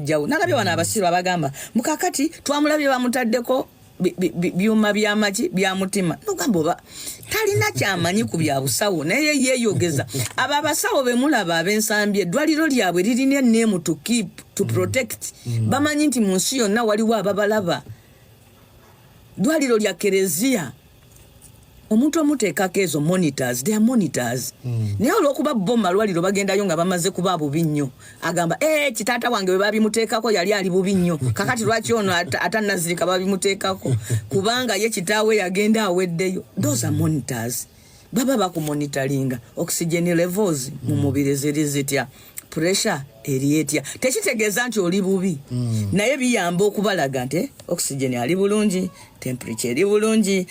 bajjawo. Nalabye wano abasiru abagamba mukakati twamulabye bamutaddeko byuma byamaki bya mutima, nogamba oba talina kyamanyi ku bya busawo, naye yeeyogeza. Abo abasawo bemulaba ab'ensambye, eddwaliro lyabwe lirina name to keep, to protect. Bamanyi nti mu nsi yonna waliwo ababalaba. Ddwaliro lya kereziya, omuntu omuteekako ezo monitors, they are monitors. Naye olwokuba bo mu malwaliro bagendayo nga bamaze kuba bubi nnyo, agamba, "Eh, kitaata wange bwe babimuteekako yali ali bubi nnyo, kakati lwaki ono atannazirika babimuteekako?" Kubanga ye kitaawe yagenda aweddeyo. Those are monitors, baba bakumonitoringa oxygen levels mu mubiri ziri zitya, pressure eri etya. Tekitegeeza nti oli bubi, naye biyamba okubalaga nti oxygen ali bulungi, temperature eri bulungi,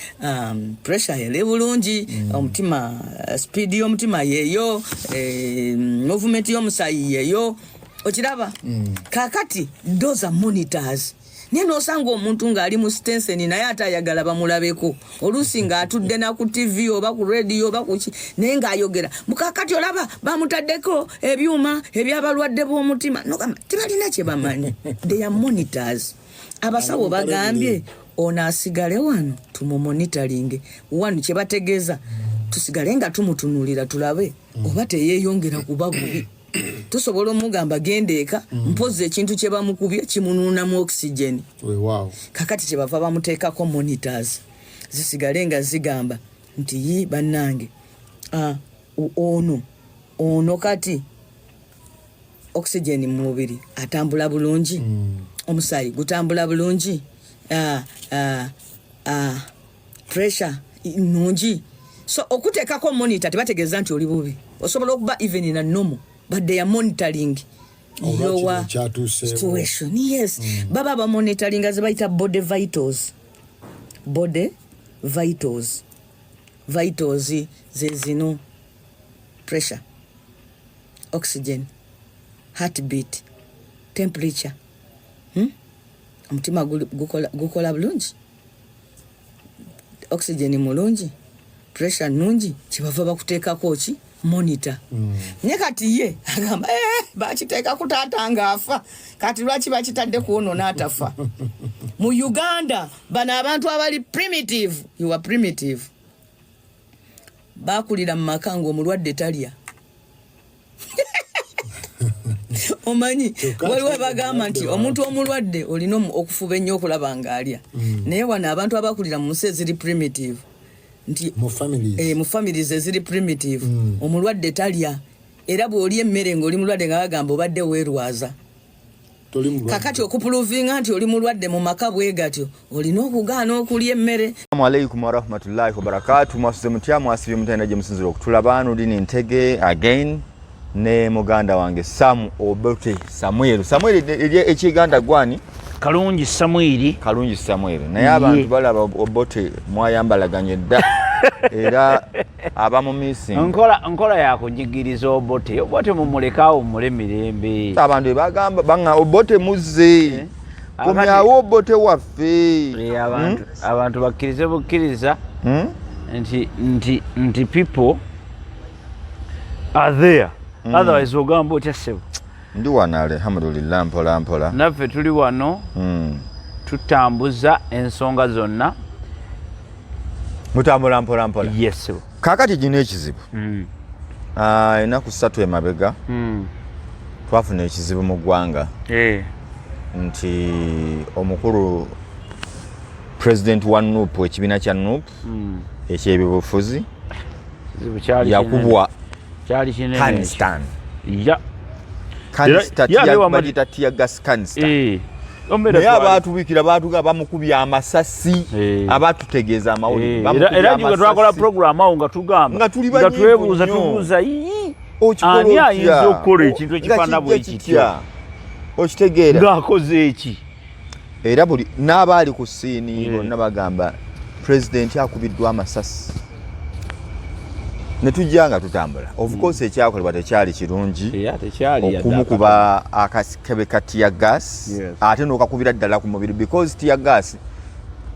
pressure eri bulungi, omutima, speed y'omutima yeeyo, movement y'omusayi yeeyo. Okiraba? Kakati those are monitors. Naye nosanga omuntu ng'ali mu sitenseni, naye ate ayagala bamulabeko, oluusi ng'atudde na ku TV oba ku radio oba kuki, naye ng'ayogera, mukakati olaba bamutaddeko ebyuma ebyabalwadde b'omutima. Nogamba tebalina kye bamanyi. They are monitors. Abasawo bagambye ono asigale wano tumumonitoringe wano, kyebategeeza tusigale nga tumutunuulira, tulabe oba teyeeyongera kuba bubi. Tusobola omugamba genda eka, mpozi ekintu kye bamukubye kimunuunamu oxygen. Weewaawo. Kakati kyebava bamuteekako monitors zisigale nga zigamba nti, "Yi bannange, ono kati oxygen mu mubiri atambula bulungi, omusaayi gutambula bulungi, pressure nungi." So okuteekako monitor tebategeeza nti oli bubi. Osobola okuba even na normal, but they are monitoring Oba your kino ekyatuuseewo. situation. Yes, baba bamonitoringa ze bayita body vitals. Body vitals, vitals ze zino: pressure, oxygen, heartbeat, temperature, Omutima gukola bulungi, oxygen mulungi, pressure nungi. Kyebava bakuteekako ki? Monitor. Naye kati ye agamba, "Eh, bakiteekaku taata ng'afa, kati lwaki bakitadde ku ono n'atafa?" Mu Uganda bano abantu abali primitive, you are primitive, bakulira mu maka ng'omulwadde talya. Omanyi, Kyokka waliwo ate abagamba nti omulwadde omuntu omulwadde olina okufuba ennyo okulaba ng'alya. Naye wano abantu abakulira mu nsi eziri primitive nti mu families. Eh, mu families eziri primitive, omulwadde talya, era bw'olya emmere ng'oli mulwadde nga bagamba obadde weerwaza. Toli mulwadde. Kakati okuprovinga nti oli mulwadde mu maka bwe gatyo, olina okugaana okulya emmere. Assalamu alaikum warahmatullahi wabarakatu. Mwasuze mutya? Mwasibye mutya gye musinzira okutulaba? Nudini Ntege again ne muganda wange Sam Obote Samuel. Samuel ekiganda gwani? Kalungi Samwiri. Kalungi Samuel. Naye abantu balaba Obote mwayambalaganye dda, era abamu missing. Nkola yakunyigiriza Obote. Obote mumulekaawo, mumule mirembe. Abantu bebagamba banga Obote muzze, komyawo Obote waffe. Eh, abantu bakkirize bukkiriza nti people are there. Otherwise ogamba otya, ssebo? Ndi wano, alhamdulillah, mpola mpola. Naffe tuli wano, tutambuza ensonga zonna. Mutambula mpola mpola. Yes, ssebo. Kaakati gino ekizibu, ennaku 3 emabega twafuna ekizibu mu ggwanga nti omukulu president wa NUP, ekibiina kya NUP ekyebyobufuzi, Kizibu kyali yakubwa kyali kinene. Kanistan. Ya. Canister, bagiyita tear gas canister. Ombera Naye twali- abaatubikira baatuga bamukubye amasasi, abaatutegeeza amawulire bamukubye Era juga twakola amasasi. program awo nga tugamba Nga tuli nga banyiivu twebuuza, nnyo. tubuuza, "Ii, Okikola ani otya? ayinza okukola ekintu Nga ekifaanana kijja bwe kityo?" kitya? Okitegeera? Ng'akoze eki? Era buli n'abaali ku scene bonna bagamba pulezidenti akubiddwa amasasi, ne tujja nga tutambula. Of course ekyakolebwa tekyali kirungi, Era tekyali yadde. okumukuba akakebe ka tear gas, ate n'okakubira ddala ku mubiri, because tear gas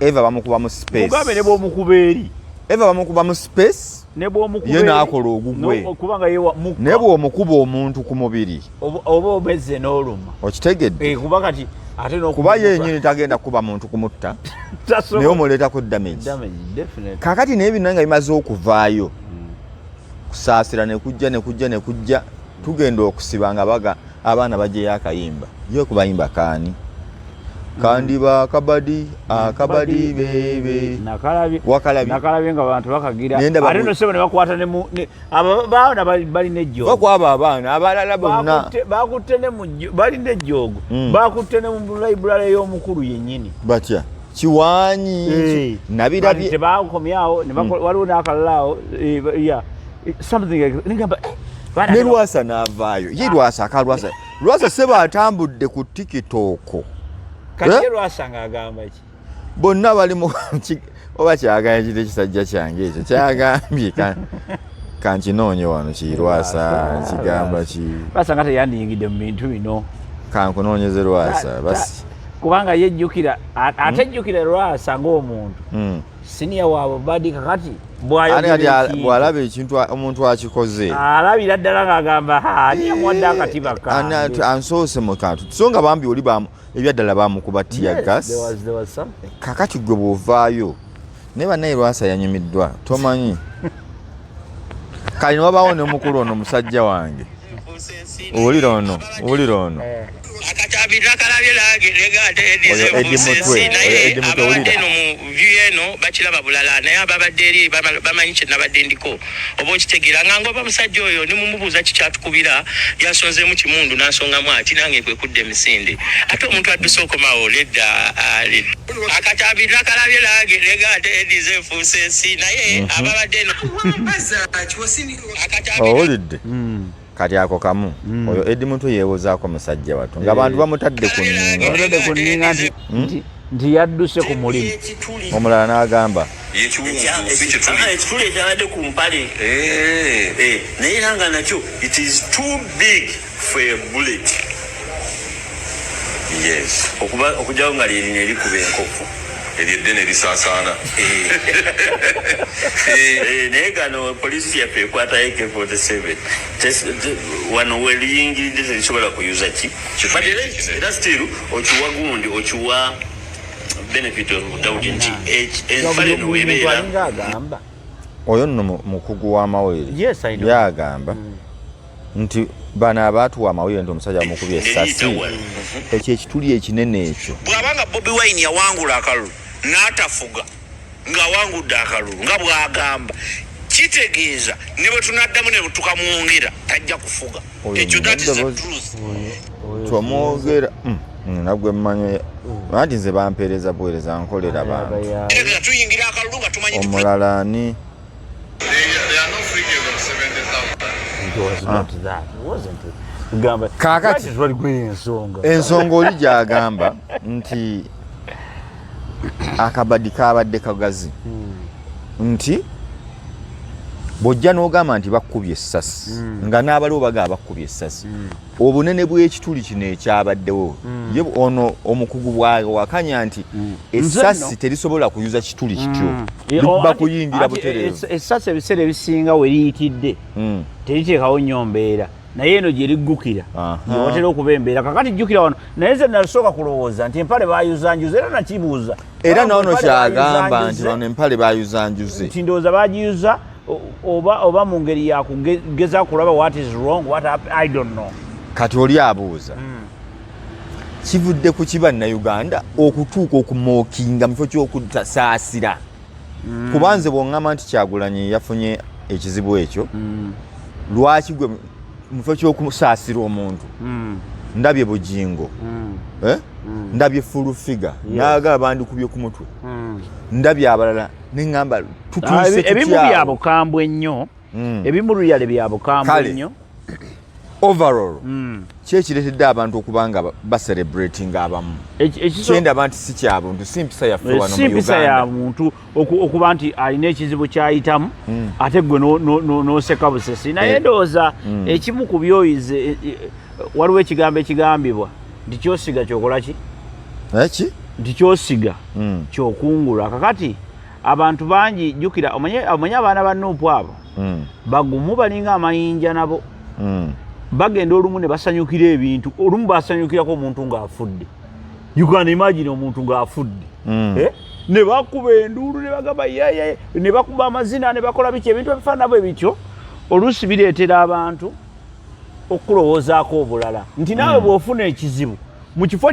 eva bamukuba mu space. Mugambe ne bw'omukuba eri Eva bamukuba mu space, ne bw'omukuba ye eri- n'akola ogugwe. Kubanga ye mukka. Naye bw'omukuba omuntu ku mubiri, Oba omezze n'oluma. Okitegedde? Eh, kuba kati ate n'okuba Kuba ye yennyini tagenda kuba muntu kumutta, Tasobola. naye omuleetako damage. Damage, definitely. Kakati naye bino nga bimaze okuvaayo, kusaasira nekujja nekujja nekujja, tugenda okusiba nga baga abaana bajeyo akayimba. Ye kubayimba kaani? Kandiba akabadi akabadi bebe. Nakalabye. Wakalabye? Nakalabye nga bantu bakagira. Nenda Ate no sebo ne bakwata ne mu abo baana balina ejjoogo. Bakwaba abaana abalala bonna. Bakutte ne mu balina ejjoogo. Bakutte ne mu library y'omukulu yennyini. Batya kiwanyi. Bali Nabirabye. Tebakomyawo ne waliwo n'akalala awo, yeah. Something like nigamba, baana Ne Lwasa n'avaayo. Ye Lwasa akalwasa Lwasa seba atambudde ku TikTok. Kati Eh? ye Lwasa ng'agamba ki? Bonna bali mu oba kyagambye kiti ekisajja kyange ekyo kyagambye kankinoonye wano kirwasa kigamba ki? Lwasa nga teyandiyingidde mu bintu bino. Kankunoonyeze Lwasa basi. Kubanga yejjukira ate jjukira Lwasa ng'omuntu siniya waabwe badi kakati Ate kati bw'ayogera ekintu, bw'alaba ekintu omuntu akikoze, alabira ddala ng'agamba, "Ha, ani yamuwadde akatiba kange?" Ansoose mu kantu, so nga bambi oli ebyaddala bamukuba tear gas. There was something. Kakati gwe bw'ovaayo naye bannaye Lwasa yanyumiddwa, tomanyi kali ne wabaawo ne mukulu ono musajja wange. Owulira ono, owulira ono. Akatambi nakalabye nange negate. Oyo Eddie Mutwe, oyo Naye Eddie Mutwe, ababadde owulira. eno mu view eno bakiraba bulala, naye ababadde eri bamanyi kye nabadde ndiko. Oba okitegeera nga ngoba musajja oyo nimumubuuza kikyatukubira, yansonzeemu kimundu n'ansongamu ati nange kwe kudda emisinde. Ate omuntu adduse okomawo nedda. Ah, nedda. Akatambi nakalabye nange negate edize enfuusa ensi, naye ababadde eno akatambi Owulidde? Kati ako kamu. Oyo Eddie Mutwe yeewozaako musajja wattu nga bantu bamutadde ku nninga. Bamutadde ku nninga nti yadduse ku mulimu. Omulala n'agamba Yekiwundu si kituli. Ekituli ekyabadde ku mpale. Eh. Eh, naye era nga nakyo it is too big for a bullet. Yes. Okuba okujjawo nga lyerino erikuba enkoko. Eryo eddene erisaasaana. Eh, naye gano polisi yaffe ekwata AK47. Wano weliyingiridde terisobola kuyuza ki. Kituli But era ekinene. era still okiwa gundi, okiwa benefit of doubt nti empale eno Buli muntu webeera alinga agamba. Oyo nno mukugu w'amawulire. Yes, I know. Yagamba nti bano abaatuwa amawulire nti omusajja bamukubye essasi, Eriyita wano. ekyo ekituli ekinene ekyo. Bw'abanga Bobi Wine yawangula akalulu n'atafuga ng'awangudde akalulu nga bw'agamba, kitegeeza ne bwe tunaddamu ne tukamwongera tajja kufuga. Oyo Ekyo that is the eddoboozi. truth. Twamwogera nagwe mmanyi anti nze bampeereza buweereza, nkolera bantu. Kitegeeza tuyingira akalulu nga tumanyi nti Omulala ani? There are no figures of 70,000. It was not that. It wasn't. Gamba. Kaakati. Lwaki twali kweri ensonga? Ensonga oli gyagamba nti akabadi kabadde kagazi, nti bw'ojja n'ogamba nti bakkubye essasi nga n'abaliwo bagamba bakkubye essasi, obunene bw'ekituli kino ekyabaddewo, ye ono omukugu bwawakanya nti essasi Nze nno- terisobola kuyuza kituli kityo, Eh, likuba kuyingira anti butereevu. Essasi ebiseera ebisinga we liyitidde teriteekawo nnyo mbeera, naye eno gye liggukira gyewatera okuba embeera. Kakati jjukira wano, naye nze nasooka kulowooza nti empale bayuzanjuze, era nakibuuza. Era Bamba noono empale kyagamba nti bayuzanjuze, bano empale bayuzanjuze. Nti ndowooza bagiyuza oba mu ngeri yakugeza kulaba what is wrong, what happened, I don't know. Kati oli abuuza, kivudde ku kiba Nnayuganda okutuuka okumockinga mu kifo ky'okusaasira? Kuba nze bw'oŋŋamba nti Kyagulanyi yafunye ekizibu ekyo, lwaki gwe mu kifo ky'okusaasira omuntu, ndabye Bugingo, eh? Ndabye Full Figure naagala bandikubye ku mutwe, ndabye abalala neŋŋamba Ah, tutuuse ebimu tutya bya awo? bukambwe nnyo. Ebimu luyale bya bukambwe Kale. nnyo. Overall, kyekireetedde abantu okuba nga bacelebratinga abamu, kyendaba nti si kyabuntu, si mpisa yaffe wano Si mu mpisa ya Uganda. muntu okuba nti alina ekizibu kyayitamu, ate gwe n'oseka busesi. Naye ndowooza ekimu ku byoyize, waliwo ekigambo ekigambibwa nti kyosiga kyokola ki? Eki? Nti kyosiga kyokungula. Kakati Abantu bangi, jjukira, omanye abaana ba Nuupu abo bagumu, balinga amayinja nabo. Bagenda olumu ne basanyukira ebintu, olumu basanyukirako omuntu ng'afudde. You can imagine omuntu ng'afudde. Eh? Ne bakuba enduulu ne bagamba yeye, ne bakuba amazina ne bakola biki, ebintu ebifaanana bwe bityo oluusi bireetera abantu okulowoozaako obulala nti naawe bw'ofuna ekizibu, mu kifo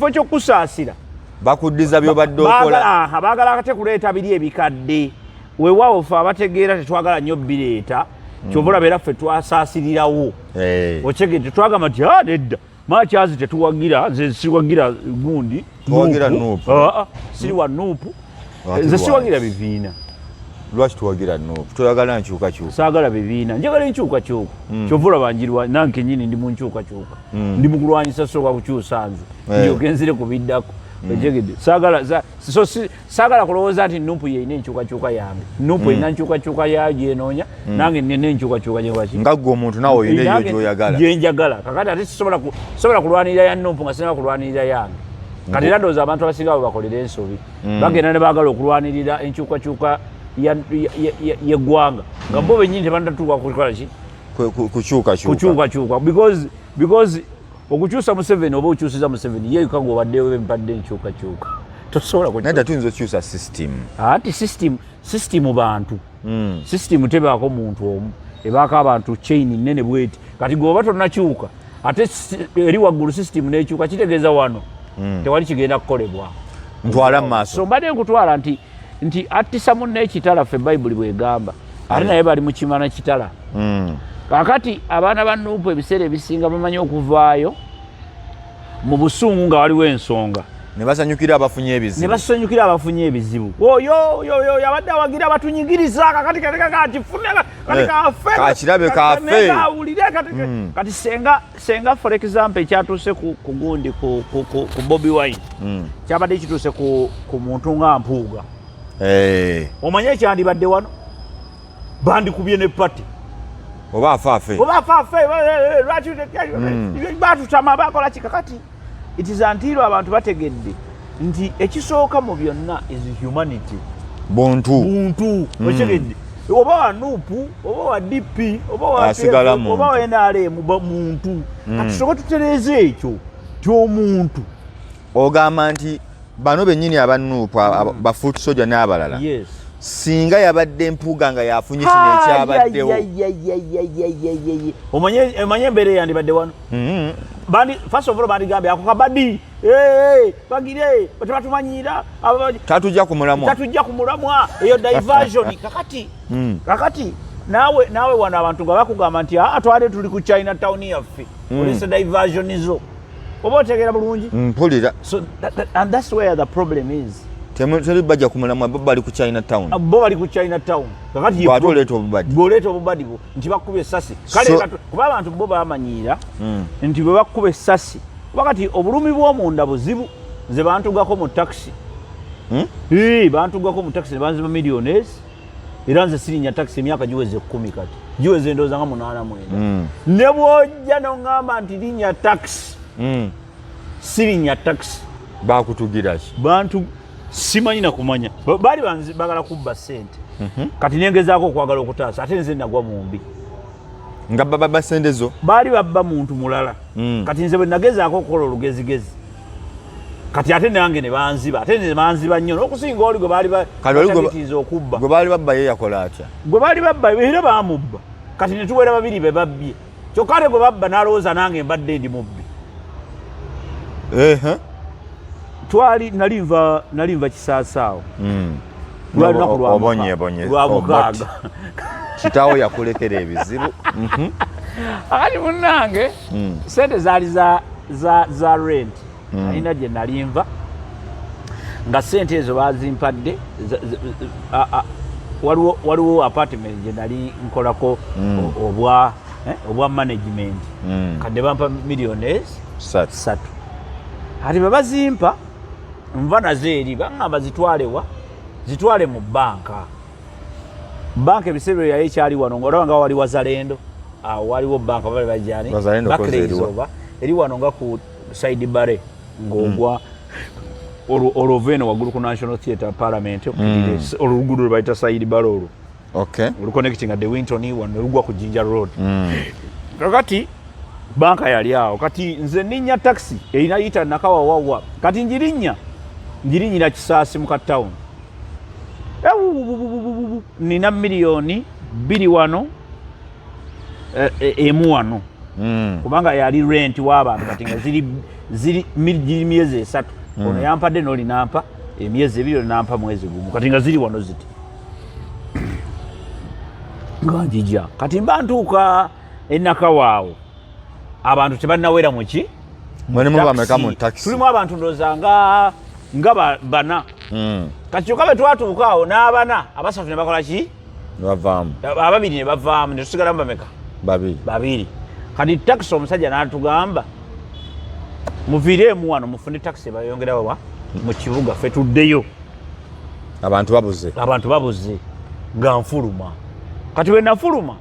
ky'okusaasira, bakuddiza byobadde okola. Aha, baagala ate kuleeta biri ebikadde. Weewaawo ffe abategeera tetwagala nnyo bireeta, kyova olaba era ffe twasaasirirawo. Okyegedde? Twagamba nti a nedda, makyazi tetuwagira, nze siwagira gundi. Towagira Nuupu. Nuupu. Ah, ah, siri wa Nuupu. Lwaki? Nze siwagira Lwaki? bibiina. Lwaki tuwagira Nuupu? Toyagala nkyukakyuka? Saagala bibiina, njagala enkyukakyuka. Kyova olaba njirwa nange kenyini ndi mu nkyukakyuka, ndi mu kulwanyisa sooka kukyusa nze, ndyoke nzire ku biddako. Okyegedde? Saagala so saagala kulowooza nti Nuupu yeyina enkyukakyuka yange. Nuupu erina nkyukakyuka yayo gyenoonya, nange nina enkyukakyuka gyekwaki. Nga gwe omuntu naawe olina eyo gyoyagala. Gyenjagala. Kakati ate sisobola kulwanirira ya Nuupu nga sinaba kulwanirira yange. Kati era ndowooza abantu abasinga bwe bakolera ensobi, bagenda ne baagala okulwanirira enkyukakyuka y'eggwanga nga bo bennyini tebannatuuka kukola ki? Kukyukakyuka. Kukyukakyuka, because okukyusa Museveni oba okyusiza Museveni, ye yuka gweobaddewo empadde enkyukakyuka tosobola Naye tetuyinza okukyusa system. Anti system bantu. System tebaako muntu omu, ebaako abantu, chain nene bweti. Kati gwe oba tonakyuka, ate eri waggulu system nekyuka, kitegeeza wano tewali kigenda kukolebwa. Ntwala mu maaso. So mbadde nkutwala nti attisa munne ekitala, ffe Bayibuli bwegamba, ate naye bali mu kimana kitala. Kakati abaana ba Nuupu ebiseera ebisinga bamanyi okuvaayo mu busungu nga waliwo ensonga. Ne basanyukira abafunye ne ebizibu. Basanyukira abafunye ebizibu. Oyo oyo oyo abadde awagira batunyigiriza, kakati kati kakifune kati kafe. Kakirabe kafe. Kawulire kati. Kati senga for example ekyatuuse ku gundi ku Bobi Wine kyabadde kituuse ku muntu nga Mpuuga, omanye ekyandibadde wano, bandikubye ne party. Oba afaafe. Oba afaafe, lwaki batutama, bakola ki? Kakati it is until abantu bategedde nti ekisooka mu byonna is humanity. Buntu. Buntu. Okitegedde? Oba wa Nuupu, oba wa DP, oba wa Asigala PF, muntu. oba wa NRM, muntu. Kati tusooke tutereeze ekyo ky'omuntu. Ogamba nti bano bennyini aba Nuupu, ba foot soldier n'abalala, singa yabadde Mpuuga nga yafunye kino ekyabaddewo. Omanye embeera eyandibadde wano? Bandi, first of all, bandigambye ako kabadi. Eh, bagire tebatumanyira. Tatujja ku mulamwa. Tatujja ku mulamwa, eyo diversion. Kakati kakati naawe wano abantu nga bakugamba nti aa twale tuli ku China Town yaffe, olese diversion zo. Oba otegeera bulungi? Mpulira. So and that's where the problem is. Teri bajja ku mulamwa, bo bali ku China Town. Bo bali ku China Town. Kakati Bw'ate oleeta obubadi. Bw'oleeta obubadi bwo nti bakuba essasi kale, kuba abantu bo bamanyiira nti bwe bakuba essasi, kuba kati obulumi bw'omunda buzibu. Nze bantugako mu takisi. Ee, bantugako mu takisi ne banziba millionaires. Era nze sirinya takisi emyaka giweze 10, kati giweze ndowooza nga 8, 9. Ne bw'ojja noŋŋamba nti linnya takisi, sirinya takisi. Bakutugira ki? Bantu simanyi nakumanya. Baali bagala kubba sente. Kati nengezaako okwagala okutaasa, ate nze nagwa mumbi. Nga bababa sente zo? Baali babba muntu mulala. Kati nze bwe nagezaako okukola olugezigezi, kati ate nange ne banziba, ate ne banziba nnyo n'okusinga oli gwe baali Kati oli batagitiiza okubba. Gwe baali babba ye yakola atya? Gwe baali babba era baamubba, kati ne tuwera babiri be babbye. Kyokka ate gwe babba n'alowooza nange mbadde ndi mubbi. Twali nali nva Kisaasa awo. Lwali lunaku lwa Obonyebonye. lwa mukaaga. Kitaawo yakulekera ebizibu. Akati munnange, sente zaali za rent. Alina gye nali nva nga sente ezo bazimpadde waliwo apartment gye nali nkolako obwa management. Kadde bampa millionaires 3. 3. Ati bwe bazimpa, nva nazo eri, baŋŋamba zitwalewa, zitwale mu banka. Banka ebiseera ebyo yali ekyali wano, ngaolaba nga wali Wazalendo awo, waliwo banka bali bajani. Wazalendo koze Barclays. Eriwa? Oba eri wano nga ku side bare ng'ogwa. Olwo ova eno waggulu ku National Theatre, Parliament, olwo oluguudo lwe bayita Saidi Balo olwo oluconnectinga De Winton wano olugwa ku Jinja Road. Kakati banka yali awo. Kati nze ninnya taxi erina yita Nakawa wawa, kati ngirinnya, ngirinnyira Kisaasi mu katown. Nina 2 miliyoni wano, 1 wano, kubanga yali rent w'abantu. Kati nga ziri ziri giri myezi 3. Ono yampadde n'oli nampa emyezi 2, oli nampa mwezi 1. Kati nga ziri wano ziti nga njija. Kati mba ntuuka enakawaawo, abantu tebannawera muki. Mulimu bameka mu taxi? Tulimu abantu ndowooza nga bana. Kati kyokka bwe twatuuka awo n'abana abasatu ne bakola ki? Bavaamu. Ababiri ne bavaamu, ne tusigalamu bameka? Babiri. Babiri. Kati takisi omusajja n'atugamba, muviireemu wano, mufune takisi ebayongerawo wa mu kibuga, ffe tuddeyo. Abantu babuze. Abantu babuze. Nga nfuluma. Kati bwe nafuluma,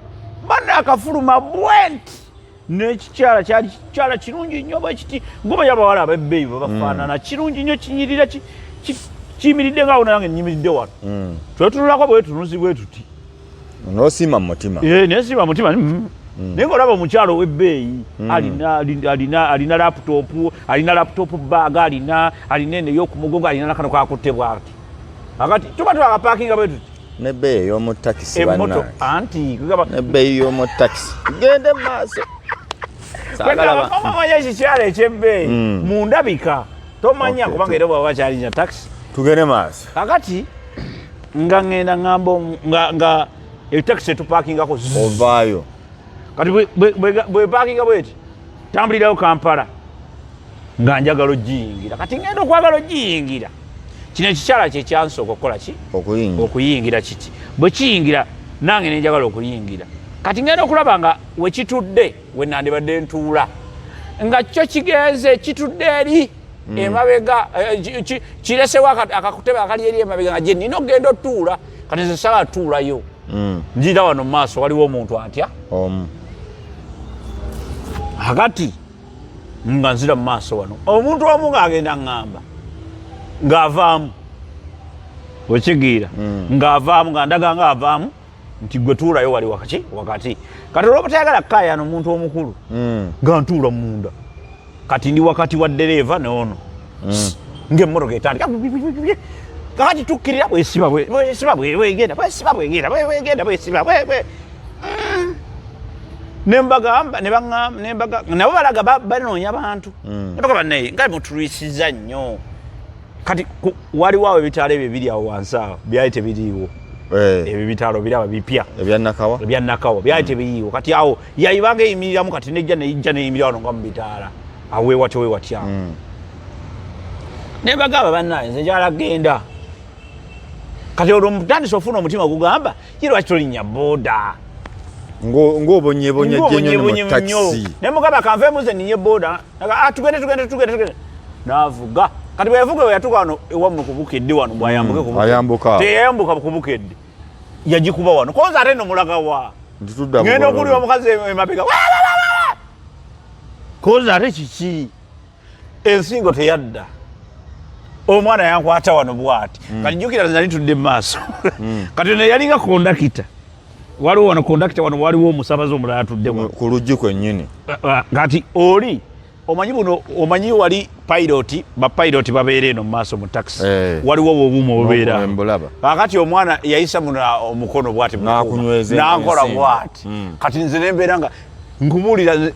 banna akafuluma bwenti n'ekikyala kyali kikyala kirungi nnyo bwe kiti, ngoba yabawala ab'ebbeeyi bwe bafaanana, kirungi nnyo, kinyirira, kiyimiridde ngaawo, nange nyimiridde wano. Twetunulako bwe tunuzi bwe tuti. N'osiima mu mutima. Eh, nesiima mutima. Naye ngaolaba omukyalo ow'ebbeeyi alina laptop, alina laptop bag, alina eno ey'okumugongo, alina nakano kakutte bwati. Akati tuba twakapaakinga bwe tuti. Nebbeeyi ey'omu takisi. Emmoto Bannange. Anti kugamba Nebbeeyi y'omu takisi, gende mu maaso. Saagala omanya ekikyalo ekyebbeeyi mundabika tomanya, kubanga era bwaba kyalinya takisi. Tugende maaso. Kakati nga ŋŋenda ŋŋamba nga etakisi etupakingako. Ovaayo. Kati bwe paakinga bweti, tambulirayo Kampala nga njagala ogiyingira. Kati ŋŋenda okwagala ogiyingira, kino ekikyala kyekyansooka okukola ki? Okuyingira. Okuyingira. Kiti bwe kiyingira, nange nenjagala okuyingira. Kati ŋŋenda okulaba nga wekitudde we nandibadde ntuula, nga kyo kigenze kitudde eri emabega, kiresewo akakutebe akali eri emabega nga gye nina okugenda otuula. Kati nze saala tuulayo, njira wano mu maaso waliwo omuntu atya. Omu. Akati nga nzira mu maaso wano, omuntu omu ng'agenda ŋŋamba ng'avaamu, okigiira, ng'avaamu nga ndaga ng'avaamu nti gwe tuulayo wali wakati wakati. Kati olwobutayagala kukaayana omuntu omukulu, nga ntuula munda. Kati ndi wakati wa ddereeva noono, ng'emmotoka etandika. Kakati tukkirira, bwesiba bwesiba bwegenda, bwesiba bwegenda, bwegenda bwesiba bwe. Nembagamba nebaŋŋamba nembaga nabo balaga banoonya bantu. Nebagamba naye nga mutulwisiza nnyo. Kati waliwo awo ebitaalo ebyo ebiri awo wansi awo byali tebiriiwo. Ebyo ebitaalo biraba bipya. Ebya Nakawa. Ebya Nakawa byali tebiriiwo. Kati awo yayibanga eyimiriramu, kati nejja nejja neyimirira wano nga mu bitaala awo wewatyo wewatyo awo. Nebagamba bannaye nze njala genda. Kati olwo mutandise ofuna omutima gugamba ye lwaki tolinnya booda? Ng'obonyebonya gyenyo mu takisi. Naye mugamba kanveemu nze ninye booda. Naga, "Ah, tugende, tugende, tugende, tugende." Navuga. Kati bwe yavuga, bwe yatuuka wano ewammwe ku Bukedde wano, bwayambuke ku Bukedde. Ayambuka. Teyayambuka ku Bukedde, yagikuba wano konza ate no mulaga wa Nti tudda ngenda Bukololo. okuwulira omukazi emabega, "Wa, wa, wa, wa, wa!" Konza ate kiki, ensingo teyadda, omwana yankwata wano bwati. Kati jjukira nali tudde mu maaso. Kati ono yalinga kondakita, waliwo wano kondakita, wano waliwo omusabaze omulala atudde wano. Ku luggi kwennyini. Kati oli omanyi buno, omanyi wali pilot, bapilot babeera eno mu maaso mu taxi. Waliwo obuuma obubeera. Mbulaba. Kakati omwana yayisa muno omukono bwati mu N'akunyweza nankola ensingo. bwati. Kati nze nembeera nga nkubuulira,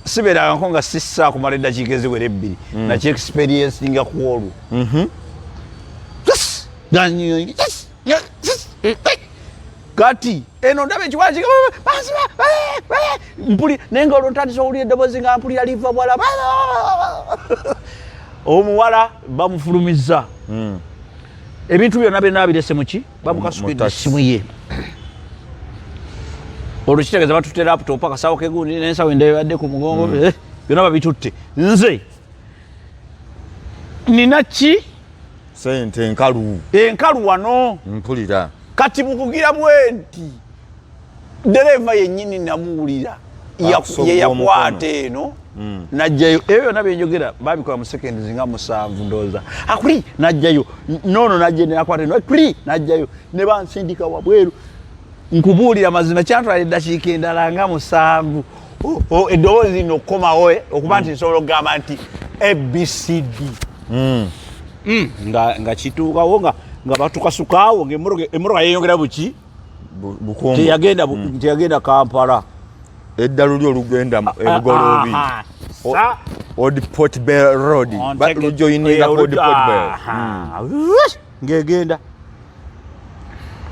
sibeerangako nga sissa kumala eddakiika eziwera 2, naki experiencinga ku olwo. Yes! Yes! Yes! Kati eno ndaba ekiwala mpuli, naye nga olwo ntandisa owulira eddoboozi nga mpulira liva bwala. Omuwala bamufulumiza, ebintu byonna byonna birese muki, bamukasukidde Mu taxi. essimu ye. Olwo kitegeeza batutte laptop, akasawo kegundi n'ensawo endala ebadde ku mugongo, byonna babitutte. Nze nina ki? Sente enkalu. Enkalu wano. Mpulira. Kati mukugira bwe nti, dereva yennyini namuwulira Akusoga ye yakwata omukono. Eno. Najjayo ebyo byonna byenjogera, babikola mu seconds nga 7 ndowooza. Akuli najjayo nono, najja nakwata eno, akuli najjayo ne bansindika wabweru. Nkubuulira mazima, kyantwala eddakiika endala nga 7 eddoboozi lino okukomawo, okuba nti nsobola okugamba nti ABCD. Nga kituukawo nga batukasukaawo, ngaemmotoka yeyongera buki. Bukombo. Teyagenda Kampala. Eddalu lyo olugenda ebugoloobi. Aha. Old Port Bell Road. Lujoyininga Old Port Bell. Aha. Ng'egenda,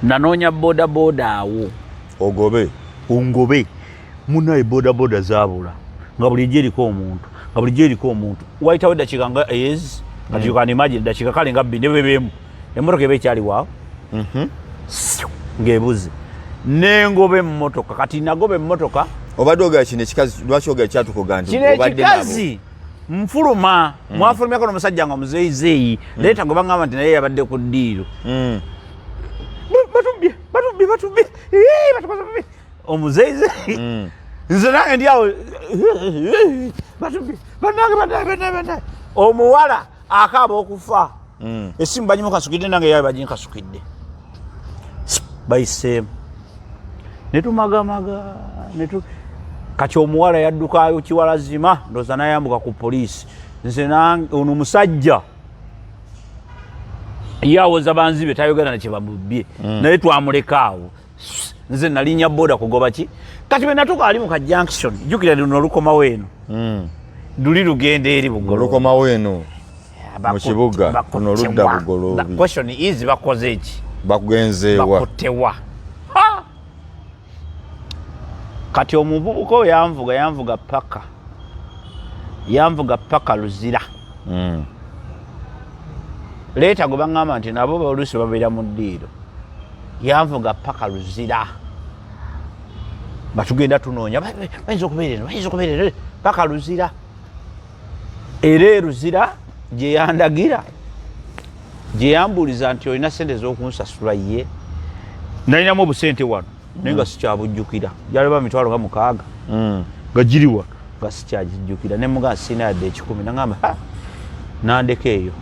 nanoonya boda boda awo. Ogobe. Ongobe munaye, boda boda zabula, nga bulijjo eriko omuntu, nga bulijjo eriko omuntu. Wayitawo eddakiika nga ezi kati, you can imagine, eddakiika kale nga 2 ne bwebeemu, emmotoka eba ekyali waawo ng'ebuze. Nengoba emmotoka, kati nagoba emmotoka. Obadde ogera kino ekikazi, lwaki ogera kyatukoga nti Kino obadde nabo? Ekikazi nfuluma, mwafulumyako n'omusajja nga muzeeyizeeyi, leeta gwe baŋŋamba nti naye yabadde ku ddiiro. Batubbye, batubbye, batubbye. Ii, batukoze bubi. Omuzeeyizeeyi, nze nange ndi awo, batubbye, bannange, bannange, bannange, bannange. Omuwala akaaba okufa. Esimu bagimukasukidde, nange yawe baginkasukidde, bayiseemu netumagamaga netu. Kati omuwala yaddukayo kiwalazima, ndowooza nayambuka ku poliisi. Nze ono omusajja ye awoza banzibe, tayogera nakyebamubbye, naye twamuleka awo. Nze nalinya boda kugoba ki. Kati bwe natuuka ali mu ka junction, jjukira luno olukomawo eno, luli lugenda eri Bugoloobi. Olukomawo eno mu kibuga, luno oludda Bugoloobi. Question is, bakoze eki? Bakugenzeewa? Bakuttewa? Ha! Kati omuvubuka oyo yanvuga, yanvuga paka, yanvuga paka Luzira. Leeta gwe baŋŋamba nti nabo oluusi babeera mu ddiiro. Yanvuga paka Luzira nga tugenda tunoonya, bayinza okubeera eno, bayinza okubeera eno, paka Luzira. Era e Luzira gye yandagira, gye yambuuliza nti olina sente z'okunsasula, ye nalinamu obusente wano naye nga sikyabujjukira, gyaliba mitwalo nga 6 nga giri wano nga sikyagijjukira. Nemugaa sirina yadde 100. Nagamba, "Ha, nandeka eyo."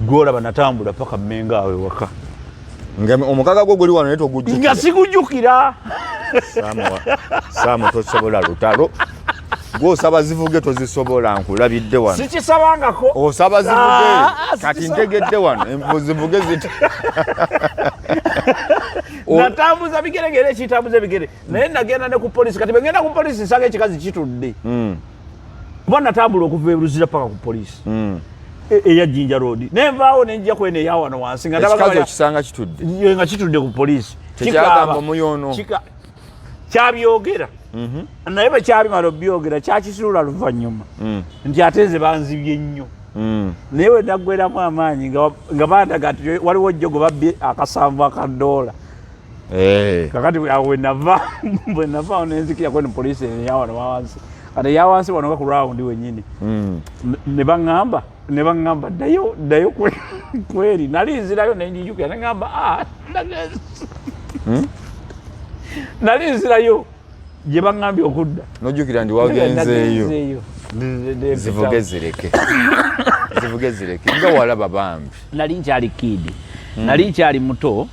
Gwolaba natambula paka Mmenga awo ewaka. Nga omukaga gwo guli wano naye togujjukira. Nga sigujjukira. Saamu, tosobola lutalo. Gwosaba zivuge tozisobola, nkulabidde wano. Sikisabangako. Osaba zivuge. Ah, Kati sikisaba. ntegedde wano zivuge ziti. Natambuza bigere, ngera ekitambuza ebigere, naye nagenda ne ku polisi. Kati bwengenda ku polisi, nsanga ekikazi kitudde, kuba natambula okuva e Luzira paka ku polisi eya Jinja Road, nenvaawo nenjja kweno eya wano wansi nga ndabaga Ekikazi okisanga kitudde? Ye, nga kitudde ku polisi. Tekyagamba Kikaaba. omuyono? Kyabyogera, naye bwe kyabimala obyogera kyakisuula luvannyuma nti ate nze banzibye nnyo. Naye we naggweramu amaanyi nga bandaga nti waliwo jjo gwe babbye akasanvu aka ddoola. Kakati awo wenava, bwe nava awo nenzikira kweno poliisi eyawano wawansi, kati eyawansi wano nga ku rawundi wenyini. Ne baŋŋamba ddayo, ddayo kweri. Nali nzirayo nenjijukira, neŋŋamba, "Ah, nagenze." Nali nzirayo gye baŋŋambye okudda. Nojjukira nti wagenzeeyo. Nagenzeeyo. Zivuge zireke, zivuge zireke, nga walaba bambi. Nali nkyali kid, nali nkyali muto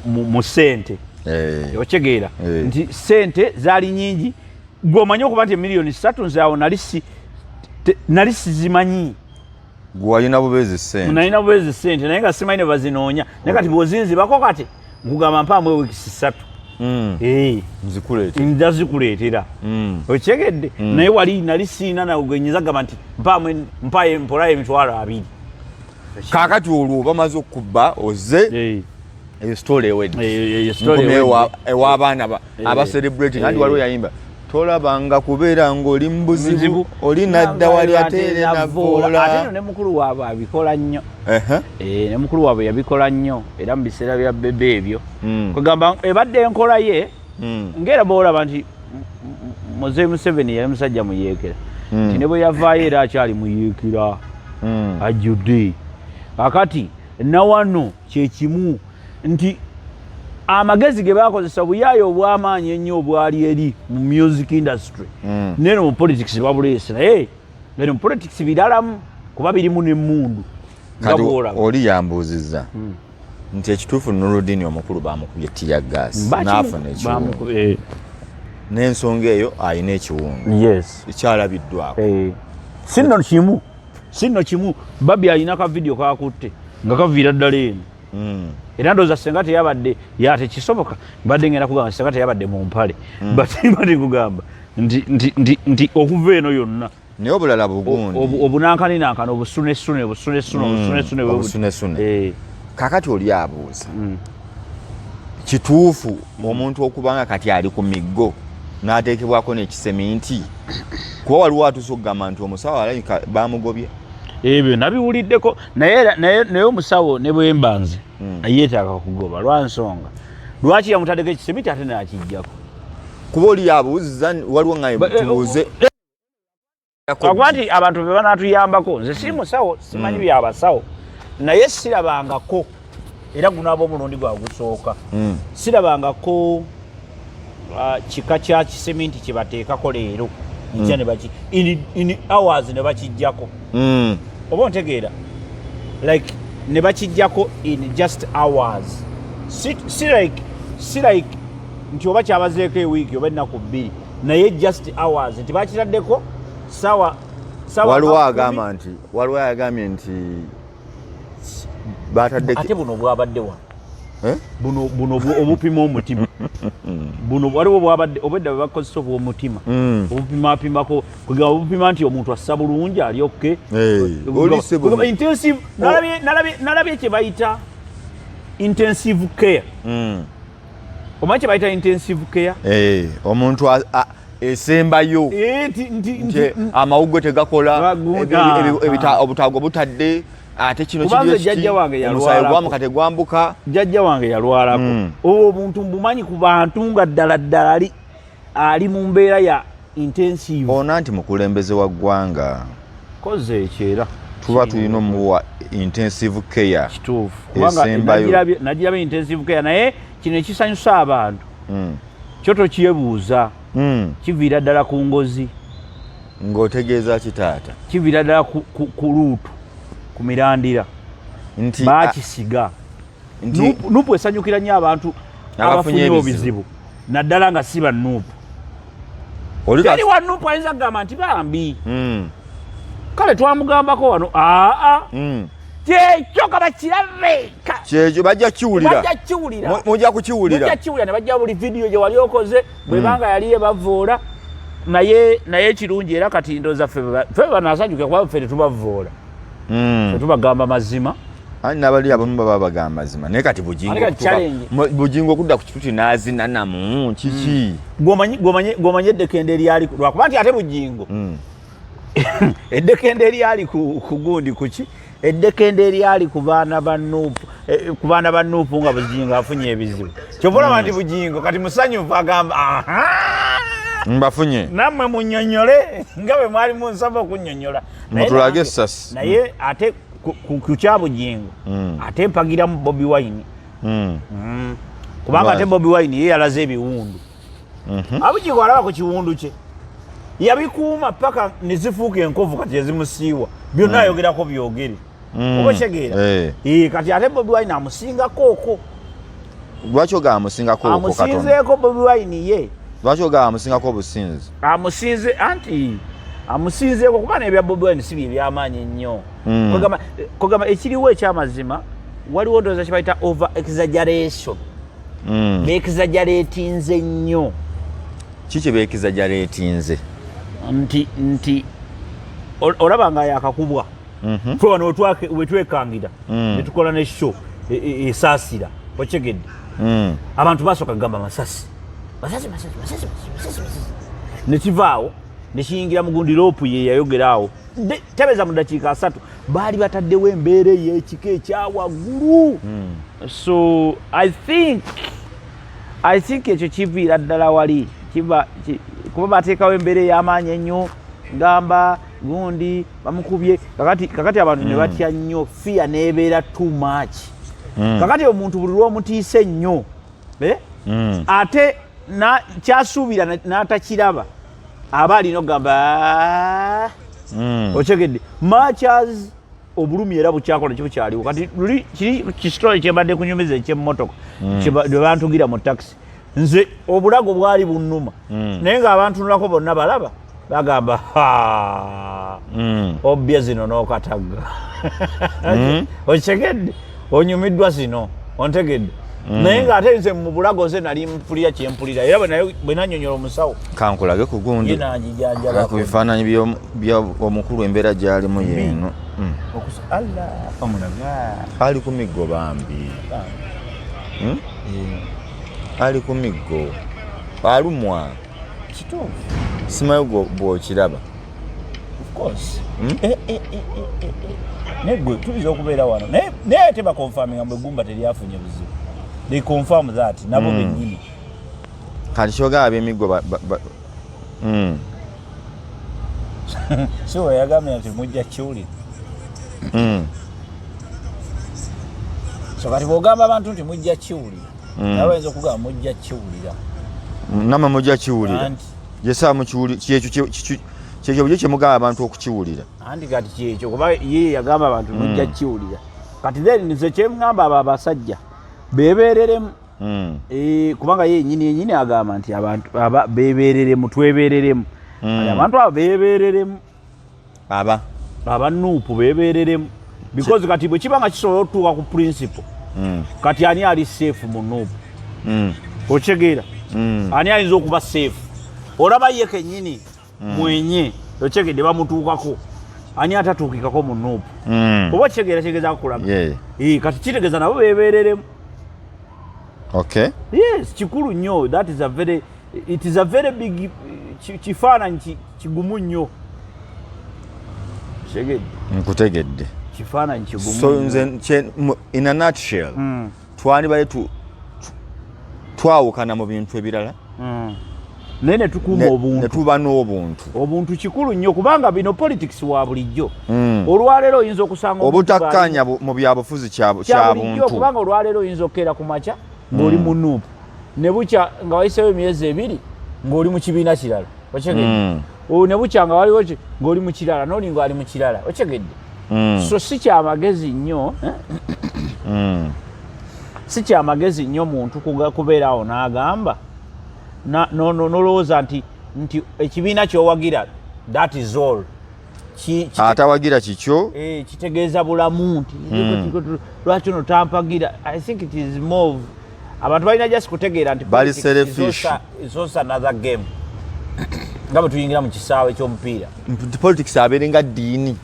mu sente. Okitegeera nti sente zaali nyingi, gwe omanyi okuba nti emiliyoni 3, nze awo nali si nali sizimanyi. Gwe walina bubeezi sente. Nalina bubeezi sente, naye nga simanyi ne bazinoonya. Naye kati bw'ozinzibako, kati nkugamba mpaamu ewiikisi 3. Nzikuleetera. Nja zikuleetera. Okitegedde? Naye wali nali siina nawe nyinza gamba nti mpaamu, mpaye mpolayo 20,000. Kaakati olwo bamaze okubba, ozze, eyo story ewedde. Eyo story Nkomyewo ewedde. ew'abaana aba celebrating. Anti waliwo yayimba, tolabanga kubeera ng'oli mu buzibu, Buzibu. oli nadda wali ate ere Ate navoola. nno ne mukulu waabwe abikola nnyo. Ehe. Ne mukulu waabwe yabikola nnyo era mu biseera bya bebe ebyo. Kwegamba ebadde enkola ye, ng'era bwolaba nti Muzeeyi Museveni yali musajja muyeekera, nti ne bwe yavaayo era akyali muyeekera, ajjudde. Kakati nawano kyekimu nti Amagezi ge bakozesa, obuyaayo obw'amaanyi ennyo obwali eri mu music industry, neno mu politics babuleese. Naye eno mu politics biralamu, kuba birimu n'emmundu nga Kati bw'olaba. oli yambuuzizza nti ekituufu Nurudini omukulu bamukubye tear gas n'afuna ekiwundu, n'ensonga eyo alina ekiwundu ekyalabiddwako. Sinno kimu, sinno kimu. Babi alina ka video kakutte nga kaviira ddala eno. Era ndowooza senga teyabadde ya tekisoboka, mbadde ngenda kugamba senga teyabadde mu mpale, but mbadde kugamba nti okuva eno yonna. Naye obulala bugundi. Obunankaninankana, obusunesune, obusunesune, obusunesune bwe buti. Obusunesune. Kakati oli abuuza, kituufu omuntu okubanga kati ali ku miggo n'ateekebwako n'ekiseminti? Kuba waliwo atuuse okugamba nti omusawo alabika bamugobye. Ebyo nabiwuliddeko, naye omusawo ne bwemba nze, yeetaaga kugoba lwa nsonga lwaki yamutaddeko ekisemiti ate nakijjako? Kuba oli yabuuziza, waliwo nga tubuuze. Akuba nti abantu be banatuyambako. Nze siri musawo, simanyi byabasawo, naye sirabangako, era gunaaba omulundi gwagusooka, sirabangako kika kya kiseminti kyebateekako leero nkya ne baki in hours ne bakijjako. Oba ontegeera, like ne bakijjako in just hours, si like nti oba kyabazeeko ewiiki oba ennaku 2, naye just hours nti bakitaddeko sawa Waliwo nga agamba nti, waliwo agambye nti batadde Ate buno bwabadde wano. Eh? Buno obupima omutima buno, waliwo bwabadde obwedda bwe bakozesa obw'omutima, obupimapimako, kugamba obupima nti omuntu assa bulungi, ali okay. Eh, oli sebo. Intensive, nalabye kye bayita intensive care. Omanyi kye bayita intensive care? Eh, omuntu esembayo. Eh, nti nti amawuggwe tegakola, obutaago butadde, ate kino Kubanza kiri ekiti, jjajja wange omusaayi yalwalako. gwambuka tegwambuka. Jjajja wange yalwalako. Obwo obuntu mbumanyi ku bantu nga ddala ddala ali mu mbeera ya intensive. Ona nti mukulembeze wa ggwanga. Koze ekyo era tuba tulina omuwa intensive care. Kituufu, kubanga Esembayo. nagirabye intensive care, naye kino ekisanyusa abantu, kyo tokyebuuza, kiviira ddala ku ngozi. Ng'otegeeza kitaata? Kiviira ddala ku root, ku mirandira. Nti Bakisiga. Nti NUP esanyukira nnyo abantu abafunye abafunye ebizibu. Obizibu, naddala nga si ba NUP. Oli Teri wa NUP ayinza kugamba nti bambi, kale twamugambako wano aa, kyekyo kabakirabe. Kyekyo bajja kiwulira. Bajja kiwulira. Mujja kukiwulira. Mujja kiwulira ne bajja buli vidiyo gye wali okoze bwebanga yali ebavoola. Naye ekirungi era kati ndowooza ffe banasanyuka, kuba ffe tetubavoola. Ffe tubagamba mazima. Ani n'abali abamu baba bagamba mazima, naye kati Bugingo Ate kati challenge. Bugingo okudda ku kituti n'azina namu kiki? Gw'omanyi eddekende eryali, lwakuba nti ate Bugingo, eddekende eryali ku gundi kuki, eddekende eryali ku baana ba NUP, ku baana ba NUP nga Bugingo afunye ebizibu, kyova olaba nti Bugingo kati musanyufu, agamba aha, Mbafunye. Nammwe munnyonnyole nga bwe mwali munsaba okunnyonnyola. Naye Mutulage essasi. Naye ate ku kya Bugingo, ate mpagiramu Bobi Wine. Kubanga ate Lwaki? Bobi Wine ye yalaze ebiwundu. Abugingo alaba ku kiwundu kye yabikuuma paka nezifuuka enkovu, kati ezimusiiwa byonna ayogerako byogere. Oba okitegeera? Eh. Eh, kati ate Bobi Wine amusingako okwo. Lwaki ogamba amusingako okwo katono? Amusinzeeko Bobi Wine ye. Lwaki ogamba amusingako obusinzi? Amusinze, anti amusinzeeko kuba nebya Bobi Wine si bye byamaanyi ennyo. Kugamba ekiriwo ekyamazima, waliwo ndowooza kye bayita over exaggeration. Beexaggeratinze nnyo. Kiki beexaggeratinze? Nti olaba nga yakakubwa, ffe wano wetwekangira netukola ne show esaasira, okyegedde? Abantu basooka kugamba masasi, masasi, masasi, masasi, masasi, masasi, nekivaawo nekiyingira mu gundi LOP ye yayogera awo. Tebeza mu dakiika 30 baali bataddewo embeera ey'ekika ekyawaggulu. So I think ekyo kiviira ddala wali kiva kuba bateekawo embeera ey'amaanyi ennyo, gamba gundi bamukubye, kakati abantu ne batya nnyo, fear n'ebeera too much. Kakati omuntu buli lw'omutiisa ennyo Eh? Ate kyasuubira n'atakiraba aba alina okugamba ah. Okyegedde matchas obulumi era bukyakola kibukyaliwo kati luli kiri kisitole kyembadde kunyumiza ekyemmotoka lwe bantugira mu takisi nze obulago bwali bunnuma mm. naye nga abantunulako bonna balaba bagamba mm. obbye zino n'okatagga mm. okitegedde onyumiddwa zino ontegedde naye nga ate nze mu bulago nze nali mpulira kyempulira era bwe nanyonyola omusawo kankulage ku gundi ku bifaananyi by'omukulu embeera gyalimu yeeno ali ku miggo bambi hmm? eh. ali ku miggo alumwa simanyi bwokiraba hmm? eh, eh, naye gwe tuyinza okubeera wano naye ate bakonfaminga mbu eggumba teryafunye buzibu they confirm that nabo hmm. bennyini kati kyogaba ab'emiggo Si weyagambye nti mujja kiwulira hmm. So kati bwogamba abantu nti mujja kiwulira hmm. nawe bayinza okugamba mujja kiwulira namwe mujja kiwulira yesaa mukiwulira kyekyo bujo kyemugamba abantu okukiwulira anti kati kyekyo kuba ye yagamba abantu mujja hmm. kiwulira kati then nze kyemugamba abo abasajja bebereremu mm. e, kubanga ye nyini yenyini agamba nti abantu aba bebereremu twebereremu mm. abantu abo bebereremu aba aba nuupu bebereremu because kati bwe kiba nga kisobola otutuuka ku principle mm. kati ani ali safe mu nuupu mm. okitegeera mm. ani ayinza okuba safe olaba ye kenyini mm. mwenye okyegedde bamutuukako ani atatuukikako mu nuupu mm. oba kitegeera kitegeeza kulaga yeah. e, kati kitegeeza nabo bebereremu okay. yes kikulu nnyo that is a very it is a very big kifaananyi kigumu nnyo kitegedde nkutegedde kifaananyi kigumu so nze in a nutshell mm. twandibadde twawukana mu bintu ebirala mm. naye netukuuma obuntu netuba n'obuntu obuntu kikulu nnyo kubanga bino politics wa bulijjo mm. olwaleero oyinza okusanga obutakkaanya mu byabufuzi kya buntu kubanga olwaleero oyinza okukeera ku makya ng'oli mm. mu nuupu ne bukya nga wayiseewo emyezi ebiri ng'oli mu kibiina kirala okyegedde mm. ne bukya nga waliwo ng'oli mu kirala n'oli ng'ali mu kirala okyegedde mm. so si kyamagezi nnyo eh? mm. si kyamagezi nnyo muntu kubeera awo n'agamba nolowooza nti nti ekibiina kyowagira that is all atawagira kikyo eh, kitegeeza bulamu nti hmm. lwaki ono tampagira i think it is more abantu balina just kutegeera nti bali selfish is also another game nga bwe tuyingira mu kisaawe ky'omupiira politics abeere nga ddiini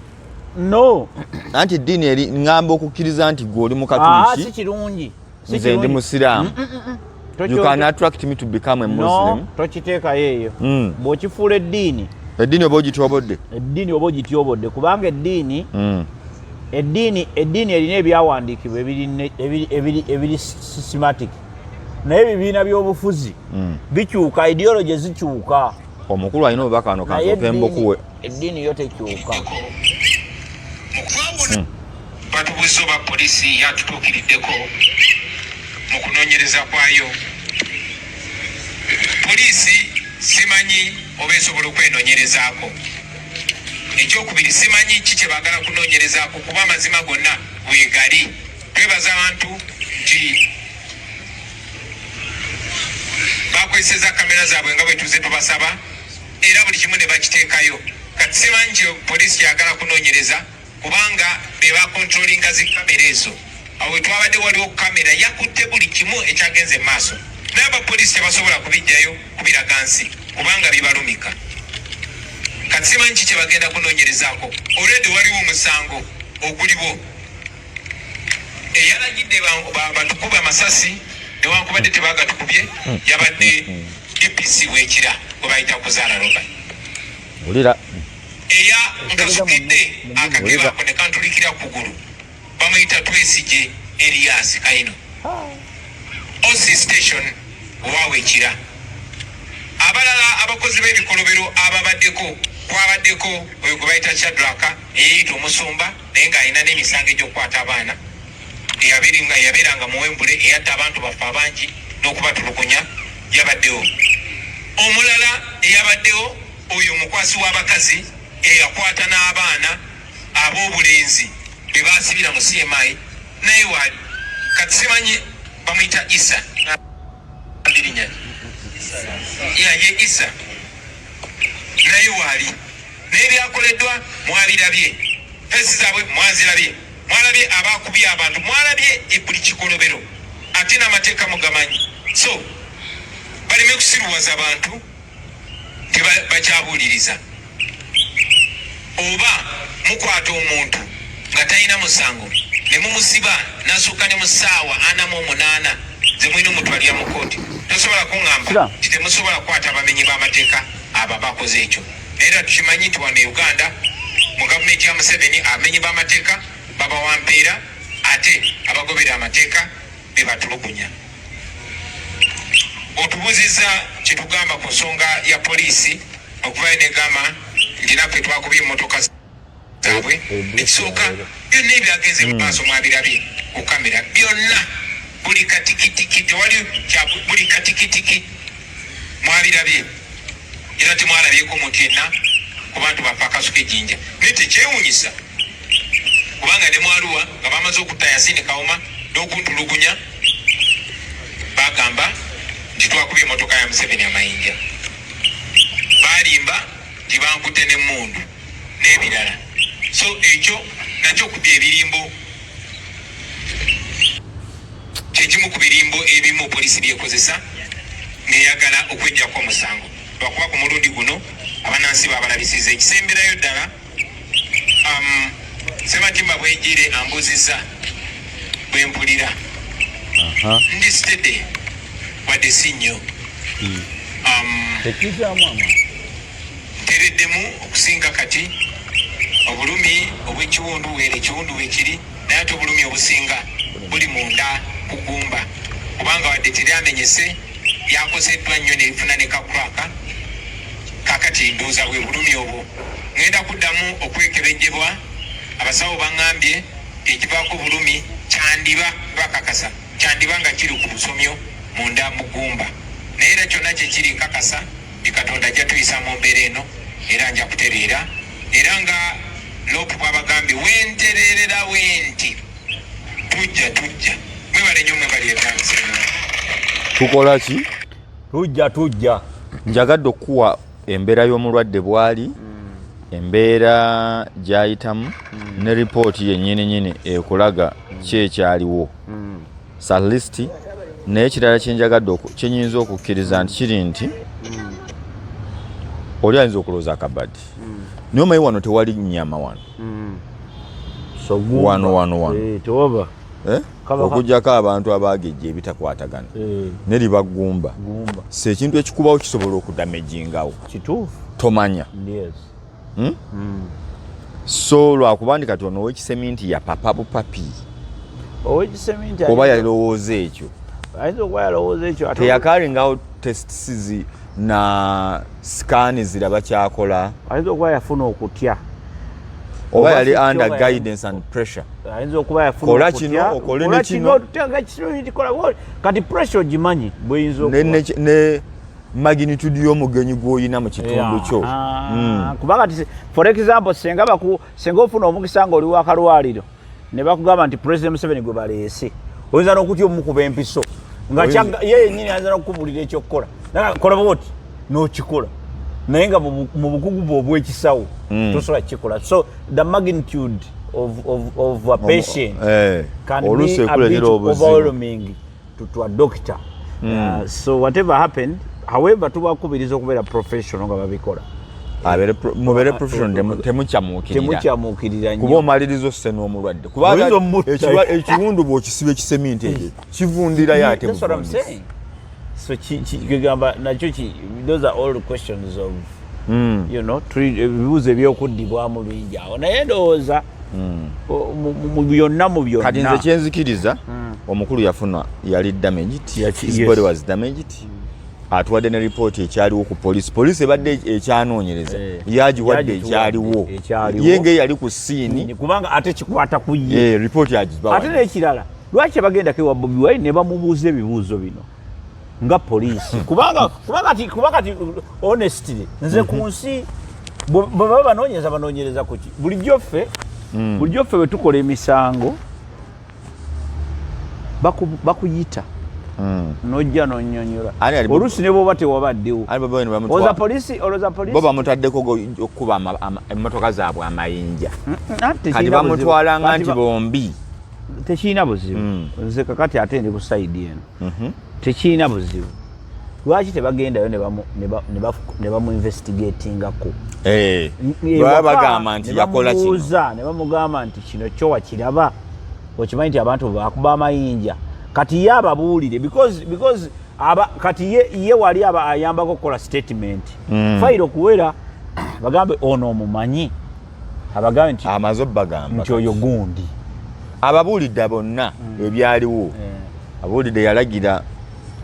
no anti eddiini eri ŋŋamba okukkiriza nti gwe oli mukatuliki ah, si kirungi nze ndi musiraamu mm, mm, mm, you can attract me to become a muslim no tokiteekayo eyo mm. bw'okifuula eddiini eddiini oba ogityobodde eddiini oba ogityobodde kubanga eddiini mm. eddiini eddiini erina ebyawandiikibwa ebiri ebiri systematic naye ebibiina by'obufuzi mm. bikyuka ideology zikyuka omukulu alina obubaka wano kansooke mbukuwe eddiini yo tekyuka hmm. Batubuuzza oba poliisi yatutuukiriddeko mu kunoonyereza kwayo. Poliisi simanyi oba esobola okwenoonyerezaako. Ekyokubiri simanyi ki kye baagala kunoonyerezaako kuba amazima gonna weegali. Twebaza abantu nti bakozesezza kamera zaabwe nga bwe tuzze tubasaba era buli kimu ne bakiteekayo. Kati simanyi kye poliisi kyeyagala kunoonyereza kubanga be bakontrolinga zi kamera ezo. Awo we twabadde waliwo kamera yakutte buli kimu ekyagenze mu maaso naye abapoliisi tebasobola kubijjayo kubiraga nsi kubanga bibalumika. Kati simanyi ki kye bagenda kunoonyerezaako. Already waliwo omusango oguliwo eyalagidde batukube amasasi newankubadde tebagatukubye yabadde DPC w'Ekira gwe bayita Kuzaala Robert. Wulira. Eya nkasukidde akakebe ako ne kantulikira ku kugulu bamuyita Twesigye Erias Kaino OC station waawe Kira. Abalala abakozi b'ebikolobero ababaddeko kwabaddeko oyo gwe bayita Shadrack eyeeyita omusumba naye ng'alina n'emisango egy'okukwata abaana eyabeeranga mu Wembule eyatta abantu baffe abangi. n'okubatulugunya yabaddewo. Omulala eyabaddewo oyo omukwasi w'abakazi eyakwata n'abaana ab'obulenzi be baasibira mu CMI naye waali. Kati simanyi bamuyita Isa erinnya lye ye Isa naye waali. Naye byakoleddwa mwabirabye, face zaabwe mwazirabye, mwalabye abakubye abantu, mwalabye buli kikolobero, ate n'amateeka mugamanyi. So baleme kusiruwaza bantu nti bakyabuuliriza oba mukwata omuntu nga talina musango ne mumusiba n'asukka ne mu ssaawa 48 ze mulina omutwalira mu kkooti. Tosobola kuŋŋamba nti temusobola kukwata abamenyi b'amateeka abo abakoze ekyo. Naye era tukimanyi nti wano e Uganda mu gavumenti ya Museveni abamenyi b'amateeka babawa mpeera ate abagobera amateeka be batulugunya. Otubuuzizza kye tugamba ku nsonga ya poliisi okuvayo n'egamba nti naffe twakubye emmotoka zaabwe. Ekisooka byonna ebyagenze mu maaso mwabirabye ku kamera byonna, buli katikitiki, tewali kya buli katikitiki mwabirabye, era temwalabyeko omuntu yenna ku bantu baffe akasuka ejjinja. Naye tekyewuunyisa kubanga ne mwaluwa nga bamaze okutta Yasin Kawuma n'okuntulugunya bagamba nti twakubye emmotoka ya Museveni amayinja, baalimba nti bankutte n'emmundu n'ebirala. So ekyo nakyo okubya ebirimbo kyekimu ku birimbo ebimu poliisi byekozesa ng'eyagala okweggyako omusango, lwakuba ku mulundi guno abanansi babalabisiza. Ekisemberayo ddala, Sematimba Bwejire ambuuzizza bwe mpulira. Ndi steady wadde si nnyo. Ntereddemu okusinga kati. Obulumi obw'ekiwundu weera ekiwundu weekiri, naye ate obulumi obusinga buli munda ku ggumba kubanga wadde teryamenyese lyakoseddwa nnyo ne lifuna ne ka crack. Kaakati ndowooza bwe bulumi obwo. Ŋŋenda kuddamu okwekebejjebwa. Abasawo baŋŋambye nti ekivaako obulumi kyandiba, bakakasa, kyandiba nga kiri ku busomyo munda mu ggumba. Naye era kyonna kye kiri nkakasa nti Katonda ajja tuyisa mu mbeera eno era nja kutereera. Era nga Lop bw'abagambye, we ntereerera wenti tujja tujja. Mwebale nnyo, mwebale ddala. Tukola ki? Tujja tujja. Njagadde okukuwa embeera y'omulwadde bwali, embeera gy'ayitamu, ne ripooti yennyini nyini ekulaga ki ekyaliwo at least. Naye ekirala kyenjagadde kyenyinza okukkiriza nti kiri nti oli ayinza okulowooza akabadi, naye omanyi wano tewali nyama wano. So gumba. Wano, wano, wano. Eh, tewaba. Eh? Kaba Okuggyako abantu abagejja ebitakwatagana ne liba ggumba. Gumba. Si ekintu ekikubawo kisobola okudamagingawo. Kituufu. Tomanya. Yes. So lwakuba ndi kati ono owekiseminti yapapa bupapi. Owekiseminti oba yalowooza ekyo. Ayinza okuba yalowooza ekyo ate Teyacarryingawo tests na scan ziraba kyakola. Ayinza okuba yafuna okutya. Oba Oba yali si kyo under nga guidance and pressure. Ayinza okuba yafuna Kola okutya, kino, okole kola ne kino. Tuteeka kino, kikola bw'oti. Kati pressure ogimanyi bweyinza ne, okuba. ne magnitude y'omugenyi gw'olina mu kitundu kyo. Kuba kati for example senga baku senga ofuna omukisa nga oli wakalwaliro ne bakugamba nti President Museveni gwe baleese, oyinza n'okutya omukuba empiso nga ye yennyini ayinza n'okukubulira ekyokukola. Kola bwoti n'okikola, naye nga mu bukugu bwe obw'ekisawo tosobola kukikola. So the magnitude of a patient can be oluusi a ekuleetera bit obuzibu. overwhelming to a doctor. So whatever happened, however, tubakubiriza okubeera professional nga babikola. Mubeere professional, temukyamuukirira. Temukyamuukirira Kuba nnyo. omaliriza osse n'omulwadde, kuba Oyinza omutta. Ekiwundu bw'okisiba ekiseminti ekyo kivundirayo ate That's what I'm buvundizi. saying. So kigamba nakyo those are all questions of ebibuuzo ebyokuddibwamu bingi awo, naye ndowooza mu byonna mu byonna. Kati nze kyenzikiriza, omukulu yafuna yali damaged. His body was damaged. Atuwadde ne ripooti ekyaliwo ku poliisi. Poliisi ebadde ekyanoonyereza, yagiwadde ekyaliwo. Ekyaliwo. Ye nga eyali ku scene. Kubanga ate kikwata ku ye. Ripooti agibawa. Ate n'ekirala, lwaki bagendako ewa Bobi Wine ne bamubuuza ebibuuzo bino? Nga poliisi, kubanga kuba kati kuba kati honestly, nze ku nsi bwe baba banoonyereza, banoonyereza kuki? Bulijjo ffe bwe tukola emisango, bakuyita nojja nonyonyola. Ani Oluusi ne bwoba tewabaddewo. Ani Bobi Wine Olowooza polisi, olowooza bo polisi bamutaddeko okukuba emmotoka zaabwe amayinja. Anti Kati tekirina buzibu. bamutwalanga Kati nti bombi. Tekirina buzibu. Nze kakati ate ndi ku side eno. Tekirina buzibu. Lwaki tebagendayo ne bamu investigatingako? Baba bagamba nti Ne yakola kino. bamubuuza, ne bamugamba nti kino kyo wakiraba, okimanyi nti abantu bakuba amayinja. Kati ye ababuulire because aba kati ye wali aba ayambako okukola statement. Fayiro okuwera, bagambe ono omumanyi, abagambe nti Amaze obbagamba. nti oyo gundi. Ababuulidde bonna ebyaliwo, abuulidde yalagira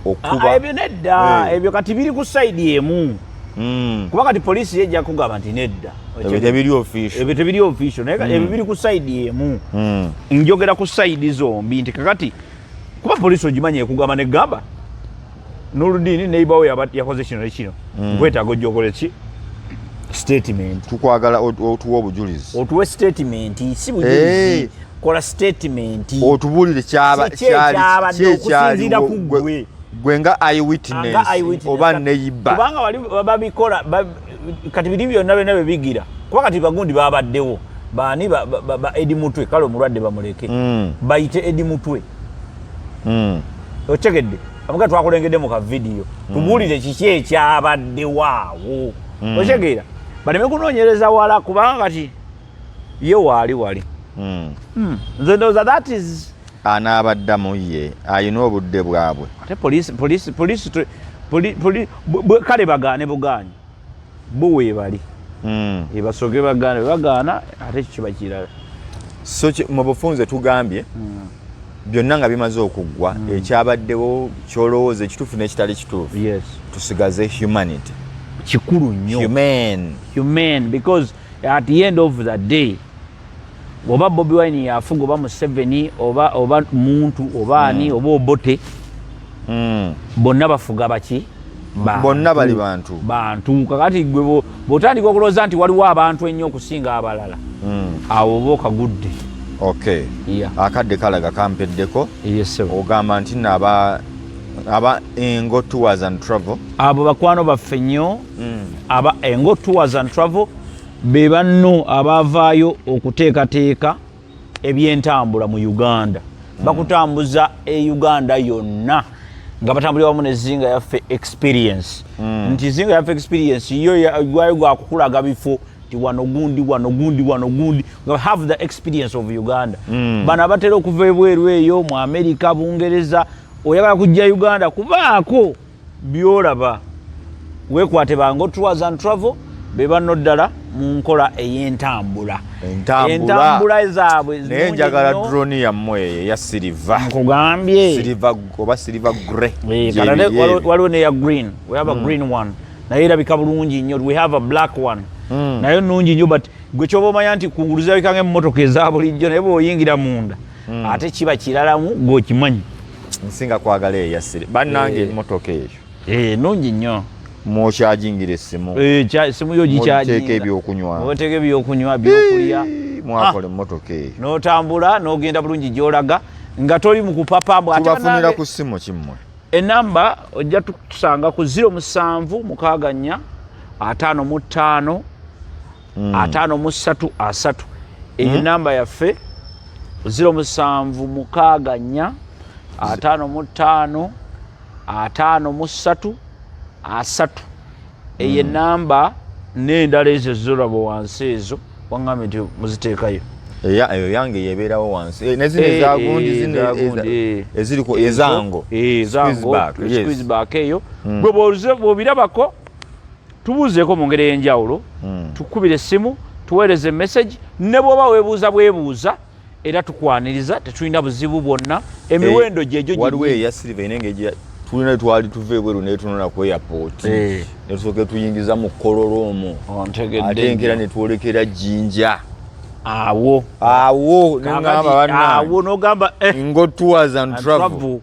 okuba. Ah, ebyo nedda. Ebyo kati biri ku side emu. Kuba kati poliisi yejja kugamba nti nedda. Ebyo tebiri official. Ebyo tebiri official, naye ebyo biri ku side emu. Njogera ku side zombi nti kakati kuba poliisi ogimanyi ekugamba negamba Noludini neibawo yakoze kino ne kino, nkwetaaga ojja okole ki? Statement. Tukwagala otuwe obujulizi. Otuwe statement, si bujulizi, kola statement. Otubuulire Kiki ekyabadde okusinziira ku ggwe. Gwe nga eyewitness. Nga eyewitness. Oba neighbor. Kubanga wali babikola kati biri byonna byonna byebigira, kuba kati bagundi babaddewo baani, ba Eddie Mutwe, kale omulwadde bamuleke. Bayite Eddie Mutwe. Otegedde? Amuga twakulengedde mu kavidiyo, tubuulire kiki ekyabaddewo awo. Otegeera? Baleme kunoonyereza wala, kubanga kati ye waali wali. Nze ndowooza that is Anaabaddamu ye ayina obudde bwabwe. Ate poliisi kale bagaane bugaanyi, bo weebali. Basooke bagaane, bwe bagaana ate ekyo kiba kirala. So mu bufunze tugambye byonna nga bimaze okuggwa, ekyabaddewo kyolowooza ekituufu n'ekitali kituufu, tusigaze humanity. Kikulu nnyo. Human. Humane, because at the end of the day, oba Bobi Wine yafuga, oba Museveni, oba muntu, oba ani, oba Obote, bonna bafuga baki? Bantu. Bonna bali bantu. Bantu. Kakati gwe bw'otandika okulowooza nti waliwo abantu ennyo okusinga abalala, awo oba okagudde. Okay. Akadde kalaga kampeddeko. Yes, sir. Ogamba nti nno aba Engo Tours and Travel. Abo bakwano baffe nnyo. Aba Engo Tours and Travel be banno abavaayo okuteekateeka ebyentambula mu Uganda. Bakutambuza e Uganda yonna nga batambulira wamu ne Zinga Yaffe Experience. Nti Zinga Yaffe Experience yo gwayo gwakukulaga bifo nti wano gundi, wano gundi, wano gundi, nga have the experience of Uganda. Bano abatera okuva ebweru eyo mu America, Bungereza, oyagala kujja Uganda kubaako byolaba, weekwate ba Engo Tours and Travel, be banno ddala mu nkola ey'entambula. Entambula. Entambula zaabwe Naye nnungi njagala nnyo. drone yammwe eyo eya silver. Nkugambye. Silver oba silver grey. Kati ate waliwo neya green. We have a green one, naye erabika bulungi nnyo. We have a black one, naye nungi nnyo, but gwe kyoba omanya nti kungulu zirabika ngaemmotoka eza bulijjo, naye bw'oyingira munda ate kiba kiralamu, gweokimanyi. Nsinga kwagala eyo eya silver, bannange. Emmotoka eyo Nungi nnyo. Mwokyajingira essimu. Esimu yo. Mwoteeka gikyajinga. ebyokunywa. Oteeka ebyokunywa, byokulya. Mwakola emmotoka eyo. N'otambula n'ogenda bulungi gy'olaga nga toli mu kupapa mbw ate Tubafunira bannange. ku ssimu kimmwe? Enamba ojja tusanga ku 07 64 55 53 30. Eyo namba yaffe, 07 64 55 53 30. Eyo enamba, n'endala ezo zolaba wansi ezo waŋŋambye nti muziteekayo. Eyo yange yebeerawo wansi. Ne zino ezagundi, zino ezagundi, eziriko ezango. Ezango. Squeeze back, yes. Squeeze back eyo. Gwe bw'obirabako, tubuuzeeko mu ngeri ey'enjawulo, tukubire essimu, tuweereze message, ne bw'oba weebuuza bwebuuza era tukwaniriza, tetulina buzibu bwonna. Emiwendo gyegyo. Waliwo eya silver ine engeri tulina, twali tuva ebweru netunona ku airport, netusooka tuyingiza mu Kololo omwo, ate enkeera netwolekera Jjinja. Awo. Awo neŋŋamba, bannange, Awo nogamba Ngo Tours and and Travel. Travel.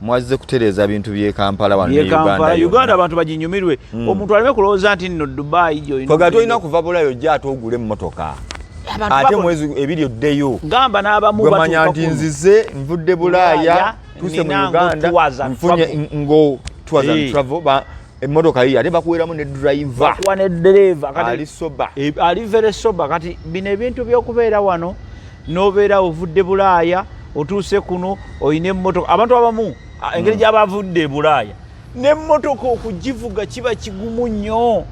Mwazze kutereeza bintu by'e Kampala wano ne Ye Kampala, Uganda Uganda yonna. abantu baginyumirwe. Omuntu aleme kulowooza nti nno Dubai gy'olina Kwega okugenda. tolina kuva Bulaaya ojja ate ogule emmotoka. Abantu Ate 2 mwezi oddeyo. Gamba n'abamu Gwe manya batuuka nti kuno. nzize nvudde Bulaaya, Bulaaya, tuuse mu nina Uganda, ngo tours and nfunye travel. ngo tours and travel, emmotoka yiyo ate bakuweramu ne driver. Bakuwa ne driver. Kati Ali sober. Ali very sober. Kati bino ebintu by'okubeera wano n'obeera ovudde Bulaaya otuuse kuno olina emmotoka, abantu abamu engeri gy'abavudde e Bulaaya n'emmotoka okugivuga kiba kigumu nnyo.